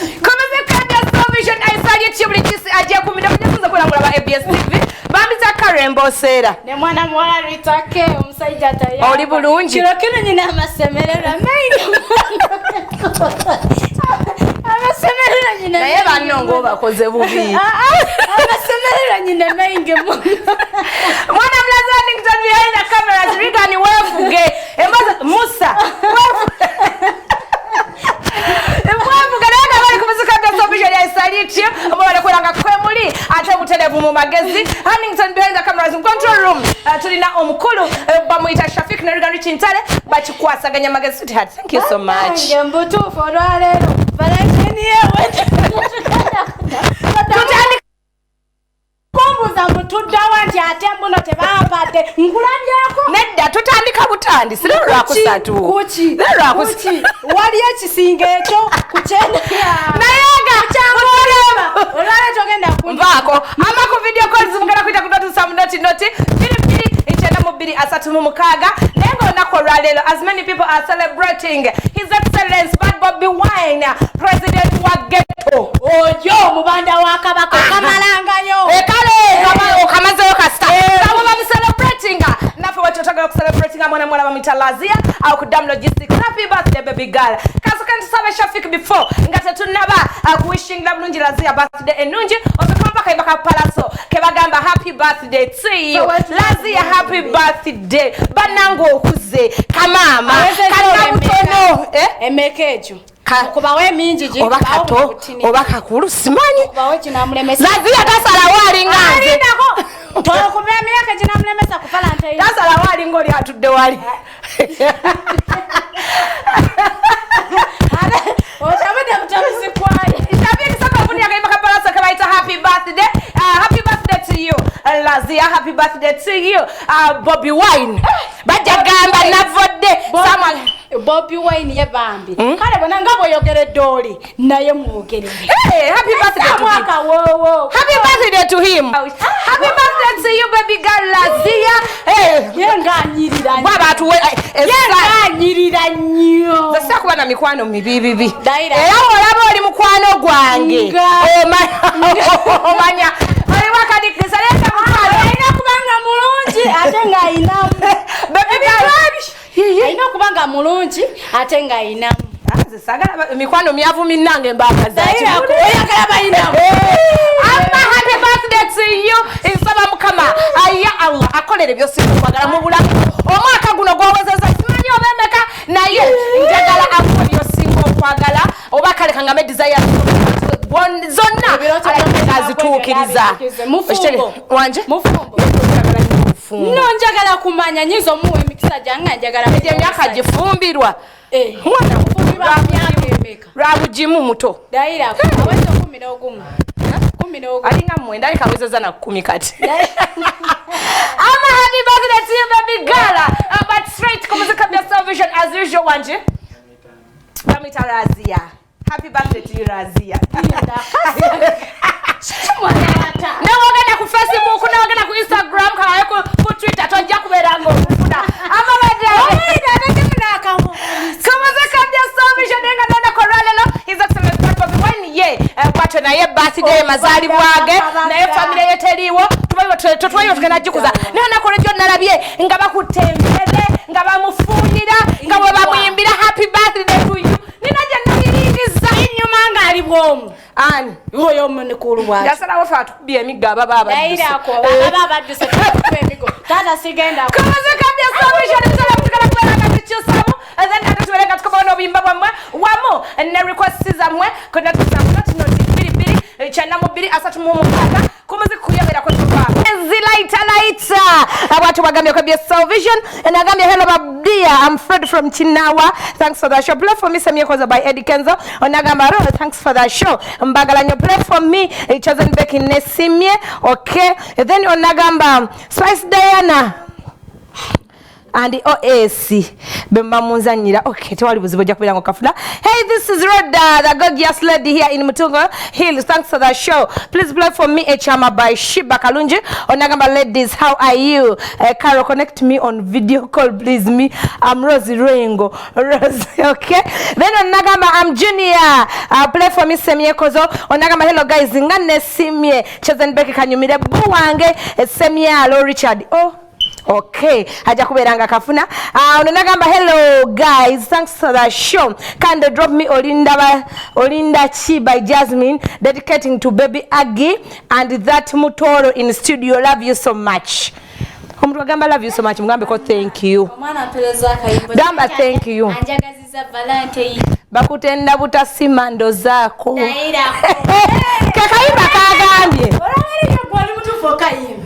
Komeze Television aisali etyo buli kisi ajja kumida kujafunza kulangula ba ABS TV. Bambita Karembo Sera. Ne mwana muwala Ritake omusajja atayamba. Oli bulungi. Kiro kino nyina amasemererwa maingi. Amasemererwa nyina. Naye banno ng'obakoze bubi. Amasemererwa nyina maingi. Mwana mulazi Wellington behind the cameras Regan weefuge. Embaza Musa. Mwefuge naye nga bali ku muzika gwa Television aisali etyo. Mubale kulanga kwemuli ate butereevu mu magezi. Huntington behind the cameras in control room. Tulina omukulu bamuyita Shafik ne Regan Chintale bakikwasaganya magezi. Sweetheart, thank you so much. Nange mbutuufu olwaleero Valentine yewe. Tutandika Kumbuza mutuddawa nti ate mbuno tebampadde nkulabyako. Nedda, tutandika butandisi leero lwakusatu. Kuki? Leero lwakusatu. Kuki? Waliyo ekisinga ekyo ku kyenda. Naye nga olwaleero togenda ku nvaako ama ku video calls mugenda kuyita ku +7 0 0 22 92 36. Naye nga olunaku olwaleero, as many people are celebrating His Excellence Bad Bobi Wine, president wa ghetto. Oyo omubanda wa Kabaka okamalangayo. Ekale okamazeyo kasita abo bamucelebratinga, naffe wetwetagala okucelebratinga mwana muwala bamuyita Lazia awo ku Dam Logistics. Happy birthday, baby girl. Kasooka ntusabe Shafik, before nga tetunaba kuwishingira bulungi Lazia birthday ennungi, osooka mpaka ka Palaso kebagamba happy birthday to you, Lazia. Happy birthday, bannange, okuze kamaama kanabutono, eh? Emeka egyo? Okubawo emingi. Oba kato oba kakulu, simanyi. Okubawo kinamulemesa. Lazia tasalawo, alinga nze. Tokuba emyaka ginamulemesa ku Valentine. Tasalawo, alinga oli atudde wali. Otabudde butabuzi kwayo. Shafiki, sasa ofunia kayimba ka Palaso kebayita "Happy Birthday". Happy birthday to you, Lazia. Happy birthday to you, Bobi Wine. Bajja gamba navodde Samuel. Bobi Wine ye bambi. Kale bona nga bweyogeredde oli naye mwogerere. Hey, happy birthday to him. Mwaka wowo. Happy birthday to him. Happy birthday to you, baby girl Lazia. Hey. Ye ng'anyirira nnyo. Bwaba atuwe Ye ng'anyirira nnyo. Nze sikuba na mikwano mibibibi. Daira. Era olaba oli mukwano gwange. Omanya. Oli wakadikisa leeta mukwano. Alina kuba nga mulungi ate ng'ayinamu. Baby girl. Alina okuba nga mulungi ate ng'ayinamu. Nze saagala mikwano myavu minnange mbagaza. Daira, oyagala bayinamu. Amma happy birthday to you. Nsaba Mukama aya Allah akolere by'osinga okwagala mu bulamu. Omwaka guno gw'owezezza simanyi oba emeka, naye njagala akuwe by'osinga okwagala, oba kale kangambe desire zonna Ebirooto alabika byonna azituukiriza. byabituukirize. Mufumbo. Wanje? Mufumbo. No, njagala kumanya nyinza omuwa emikisa gyange nga njagala. Egyo emyaka gifumbirwa. Eh. Mwana Mufumbirwa mu myaka emeka? Lwa bugimu muto. Daira, aweza 11. 11. Alinga 9, alika awezezza na 10 kati. Ama happy birthday to you, baby girl. But straight ku muzika bya Television as usual, wanje? Bamwita Razia. Happy birthday to you, Razia. Newogenda ku Facebook, newogenda ku Instagram, kawaye ku Twitter, tojja kubeera ng'omufuna. Amabadde kumuzika bya Television nga nonako olwaleero His Excellence Bobi Wine ye bwatyo naye birthday mazaalibwa ge, naye famire ye teriiwo, tubayo tugenda gikuza. Naye olunaku olwejjo nalabye nga bakutte entebe nga bamufuuyira nga bwe bamuyimbira "Happy birthday to you". Nina gye nabiringiza. Inyuma ng'ali bwomu. Ani? Oyo omunikulu bwati. Yasalawo fe atukubye emiggo ababa abadduse. Dairako ababa abadduse tukuba emigo taata sigenda. Kumuzika bya Television tusala kutukala kubeera nga tukyusamu, then ate tubeere nga tukomawo n'obuyimba bwammwe wamu ne requests zammwe konna tusamu 0 0 0 92 36. Ku muziki kuyogera kwe tuva zilaita laita bwatu bagambye kwa BS Television and agambye, "Hello babdia, I'm Fred from Chinawa. Thanks for the show. Play for me Samia Koza by Eddie Kenzo." Onagamba, "Oh, thanks for the show, mbagala nnyo. Play for me Chosen Becky Nesimye." Okay, then onagamba Spice Diana. And OS bemba munzanyira. Okay, tewali buzibu, ojja kubeera nga okafuna. Hey, this is Rhoda, the gorgeous lady here in Mutungo Hills. Thanks for the show. Please play for me Echama by Shiba Kalunji. Onagamba, ladies, how are you? Carol, connect me on video call, please. Me, I'm Rosie Rengo. Rosie, okay. Then onagamba, I'm Junior. Play for me Semiekozo. Onagamba, hello guys, nga nesimye. Chosen Becky kanyumire bu wange Semialo Richard. Oh. Okay, ajja kubeera nga kafuna. Ono nagamba, hello guys, thanks for the show. Can they drop me Olinda, Olinda Chi by Jasmine, dedicating to baby Aggie and that Mutoro in studio. Love you so much. Omuntu agamba love you so much, mugambeko thank you. Omwana mpereza akayimbo. Gamba thank you. Anjagaziza Valentine. Bakutenda butasima ndo zaako. Nayirako. Kekayimba kagambye. Olwaleero gwali mutuufu okayimba.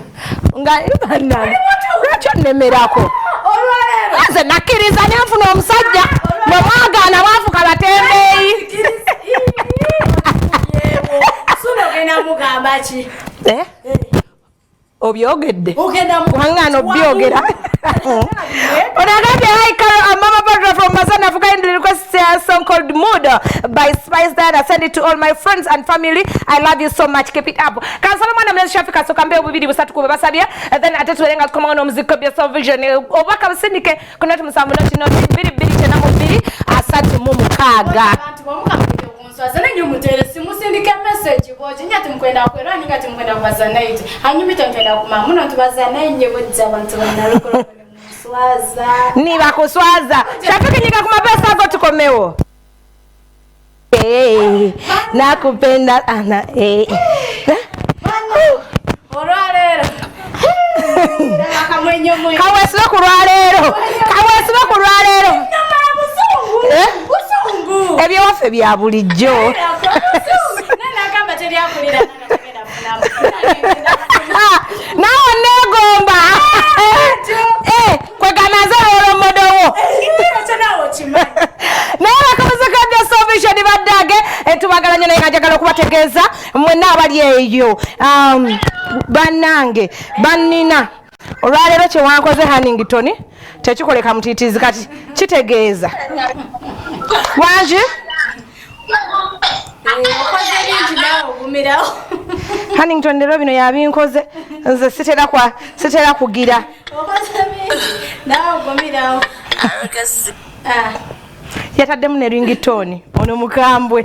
Nga bannange, lwaki onnemerako? Olwaleero. Nze nakkiriza nenfuna omusajja, mwe mwagaana mwafuka batembeeyi. Suna ogenda mugamba ki? Eh? Obyogedde. Ogenda Kuhangana obyogera. Onagambye, hi Carol, I'm Mama Badra from Masana. Kindly request a song called Mood by Spice Diana. Send it to all my friends and family. I love you so much. Keep it up. Kansala mwana mlezi Shafika sokambe bubiri busatu kube basabye. And then ate tuwerenga tukomango n'omuziki bya Salvation. Obubaka busindike ku 070 0 2 2 2 9 6. Abantu bamukamulire kunswaza nenye mutere simusindike message boje nya timukwenda kwera ninga timukwenda kubaza night hanyuma ito ntwenda kuma muno tubaza nenye bojja abantu banalukolo muswaza. Nibakuswaza. Shafiki, nyika ku mapesa ago tukomewo. Hey, nakupenda ana eh. Olwaleero akamwenyo mwenyo. Kaweesibe ku lwaleero. Kaweesibe ku lwaleero. Nyamala busungu. Eh? Busungu. Ebyewaffe bya bulijjo. Nagamba teryakulira nagenda funamu. Naawe neegomba. Eh, kwegamba nze olwomodowo. Ekyo naawe okimanyi. Naye bakamuzi ka Salvation baddage, tubagala nnyo, naye nga njagala okubategeeza mwenna abali eyo, bannange bannina, olwaleero kyewankoze Hannington tekikoleka mutiitiizi. Kati kitegeeza wangi. Okoze bingi naawe ogumirawo. Hannington leero bino yabinkoze, nze sitera kwa sitera kugira. Okoze bingi naawe ogumirawo. Ah. Yataddemu ne ringtone ono mukambwe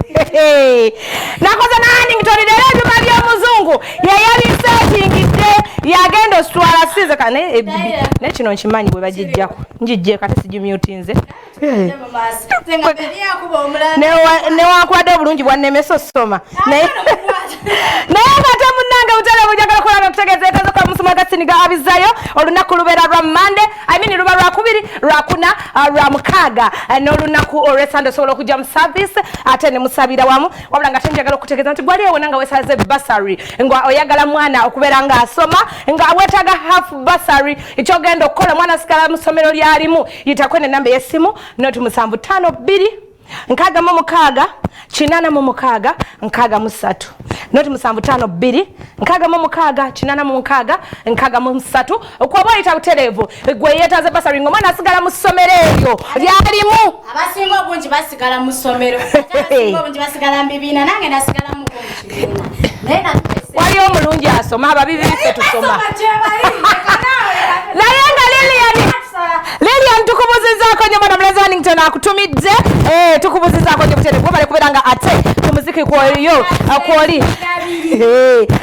nakoze na Hannington leero ebyuma by'omuzungu yeyabisetingidde yagenda ositwala size kane. Naye kino nkimanyi bwe bagijjako njijjeko ate sigimyutinze. Mu maaso. Nze nga teri akuba omulala. Newankubadde obulungi bwannemesa osoma, naye naye nga ate munnange butale bujagala kulaba okutegeeza ekazo ka musoma gasiniga abizayo. Olunaku lubeera lwa Mande, I mean luba lwakubiri, lwakuna, lwa mukaaga, n'olunaku olwesande osobola okujja mu service ate ne musabira wamu. Wabula nga tenjagala okutegeeza nti gwali ewona nga wesaze bursary, nga oyagala mwana okubeera ng'asoma, nga weetaaga half bursary, kyogenda okukola mwana asigala mu ssomero lyalimu, yitako enamba ey'essimu 0752 66 86 63, 0752 66 86 63. Okwaba oyita butereevu gwe yeetaaze bursary ng'omwana asigala mu ssomero eryo lyalimu. Abasinga obungi basigala mu ssomero. Ate abasinga obungi basigala mu bibiina, nange nasigalamuko mu kibiina. Naye natuuse. Waliyo omulungi asoma, ababibi ffe tusoma. Basoma gye bali, leka naawe. Naye nga Lilian, Lilian, tukubuzizaako nnyo mwana mulenzi Hannington akutumidde. Tukubuzizaako nnyo butereevu, webale kubeera nga ate ku muziki kwoyo kwoli.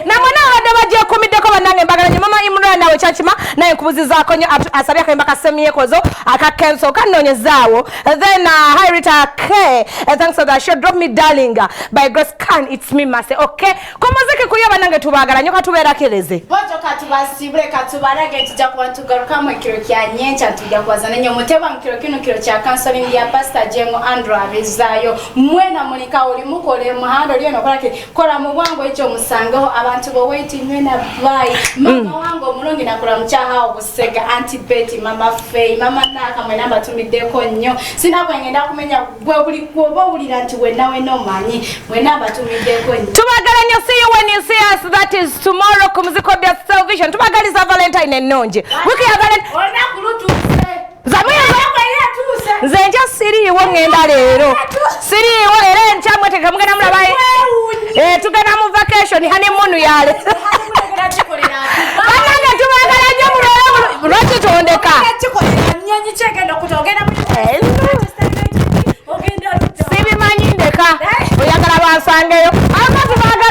Namwe abadde bagyekuumiddeko bannange, mbagala nnyo. Mama Imran nawe kyakima naye nkubuzizaako nnyo, asabye akayimba ka Semyekozo aka Kenso kanoonyezaawo. Then hi Rita K, thanks for the show. Drop me Darling by Grace Khan. It's me Mase. Okay, ku muziki kuyo bannange tubaagala nnyo, katubeera kereze. Bojo katubasibule katubalage tujja kuba tugarukamu ekiro kya nyenkya tujja kubaza nenye muteba mu kiro kino kiro kya counseling ya Pastor Jengo Andrew abizaayo mwena mulika oli mukole muhanda oli eno kolaki kola mu bwangu ekyo musangeho abantu bo waiting mwena bye mama wange omulungi nakula mukyahawo busega Auntie Betty, Mama Faye, Mama Naka, mwena mbatumiddeko nnyo sina bwe ngenda kumenya gwe buli gwoba owulira nti wenna wenna omanyi mwena mbatumiddeko nnyo. Tubagala nnyo. See you when you see us, that is tomorrow ku muziko bya Salvation. Tubagaliza Valentine ennungi, wiki ya Valentine. Olunaku lutuuse. Nze enkya siriiwo, ŋŋenda leero siriiwo, era enkya mweteke mugenda mulaba. Tugenda mu vacation, honeymoon yale. Bannange, tubagala nnyo, mubeere lwaki tondeka? Nyonyi kyegenda okuta ogenda mu ogenda ludda. Sibimanyi, ndeka oyagala bansangeyo. Aba tubagala.